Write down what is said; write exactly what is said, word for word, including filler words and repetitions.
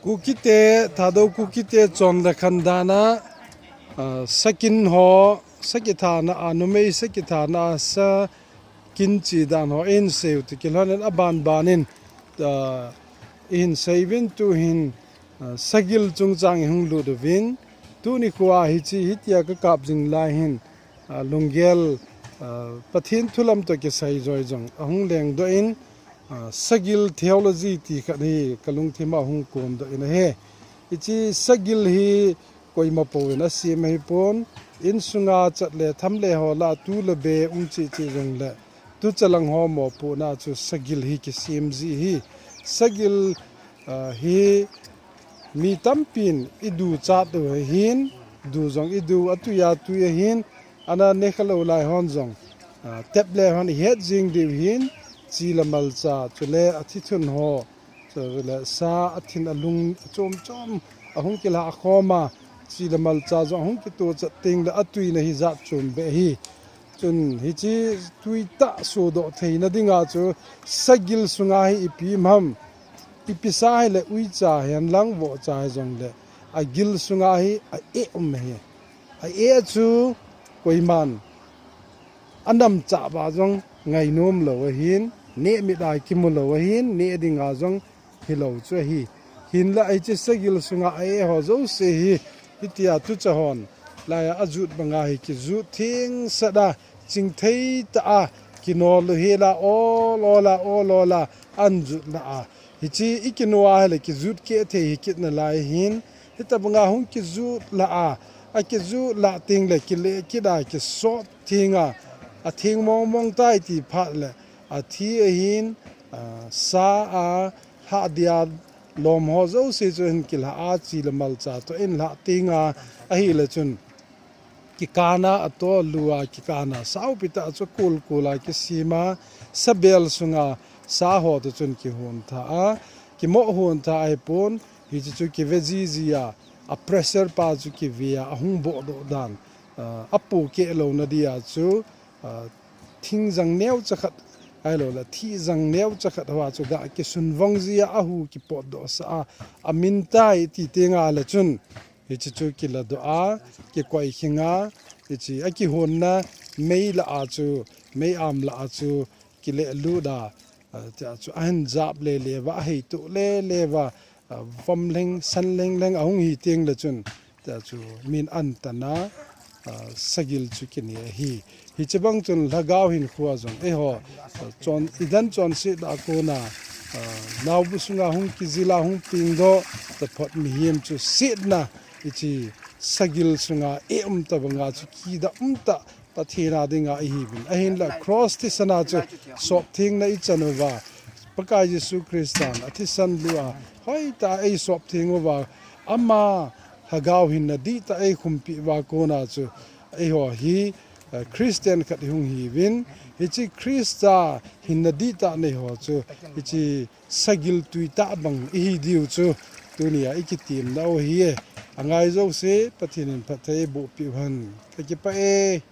Kukite, Thadou Kukite chon le khan dan a, ah, sakin ho, sakithana a, numei sakithana a, sakin chi dan ho in sei u ti kilhon in a ban ban in, ah, i hin sei uvin tu hin, ah, sagil chungchang i hung lut uvin, tuni khoa hichi hitia ka kap jing lai hin, ah, lunggel, ah, Pathen thu lam toh kisai joi jong a hung leng doh in, ah, sagil theology ti khat hi ka lungthim a hung kon doh in ahi. Hichi sagil hi koima pou in a sem ahi pon, insunga chat le tham le ho la tu le be um chi chi jong le, tu chalang ho mopohna chu sagil hi kisem ji hi. Sagil, ah, hi mi tampin i du chat u ahin, du jong i du, a tui a tui ahin, ana ne kha lou lai hon jong, ah, tep le hon i het jing diu hin, chi le malcha, chule a thi thun ho, chule sa a thin a lung a chom chom, a hung kilha khom a, chi le malcha jong a hung kito chat teng le a tuina hi jat chom be hi. Chun hichi tui tah sodoh theina dinga chu sagil sunga hi ipi um ham, ipi sa hi le uicha hen lang vohcha hi jong le a gil sunga hi a eh um hi. A eh chu koiman a nam chah ba jong ngainom lou ahin, neh mit a kimu lou ahin, neh dinga jong hilou chu ahi. Hinla hichi sagil sunga a eh ho jouse hi, hitia tu cha hon, lai a jut banga hi kijut theng sat a, chingthei tah a, kinol u hi la, ol ol a, ol ol a, an jut la a. Hichi i kinol a hi le kijut keh thei hi kit nalai hin, hita banga hung kijut la a, a kijut la teng le kile kit a, kisot theng a, a theng mong mong tai ti phat le, a thi ahin, a, sa a, hah dia lom ho jouse chu hin kilha a, chi le malcha toh in lha teng a, ahi le chun kikana a to lu a kikana saupi tah chu kul kul a kisem a, sabel sunga sa ho toh chun kihon tha a, kimoh hon tha ahi pon, hichi chu kive ji ji a, a pressure pa chu kive a, a hung bohdoh dan, a, a po keh louna dia chu, a, thing jang neo cha khat, ahilou le, thih jang neo cha khat hoa chu ga kisun vong ji a, a hu kipotdoh sa a, a min tai ti teng a le chun, hichi chu kiladoh a, kikoi khing a, hichi a kihonna mei la a chu, mei am la a chu, kile lut a, a, tia chu a hin jap le le va, a hei tu le le va, a, vom leng, san leng leng a hung hi teng le chun, tia chu min an tan a, a, sagil chu kine ahi. Hichi bang chun lhagao hinkho a jong, eiho, a, chon, i dan chonset a kona, a, naobu sunga hung kijil a hung pengdoh, taphot mihem chu setna, hichi sagil sunga eh um ta banga chu kida um ta, Pathen a dinga i hiuvin. Ahinla cross thisan a chu sop thengna i chan uva, Pakai Jesu Christan a thisan lu a, hoitah a ei sop theng uva, ama lhagao hinna dihtah ei khumpi uva kona chu, eiho hi, eh, Christian khat i hung hiuvin, hichi Christa hinna dihtah nei ho chu, hichi sagil tui tah bang i hi diu chu, tuni a i kitemna u ahi e. A ngai jouse, Pathen in phatthei boh peh u hen. Ka kipah e.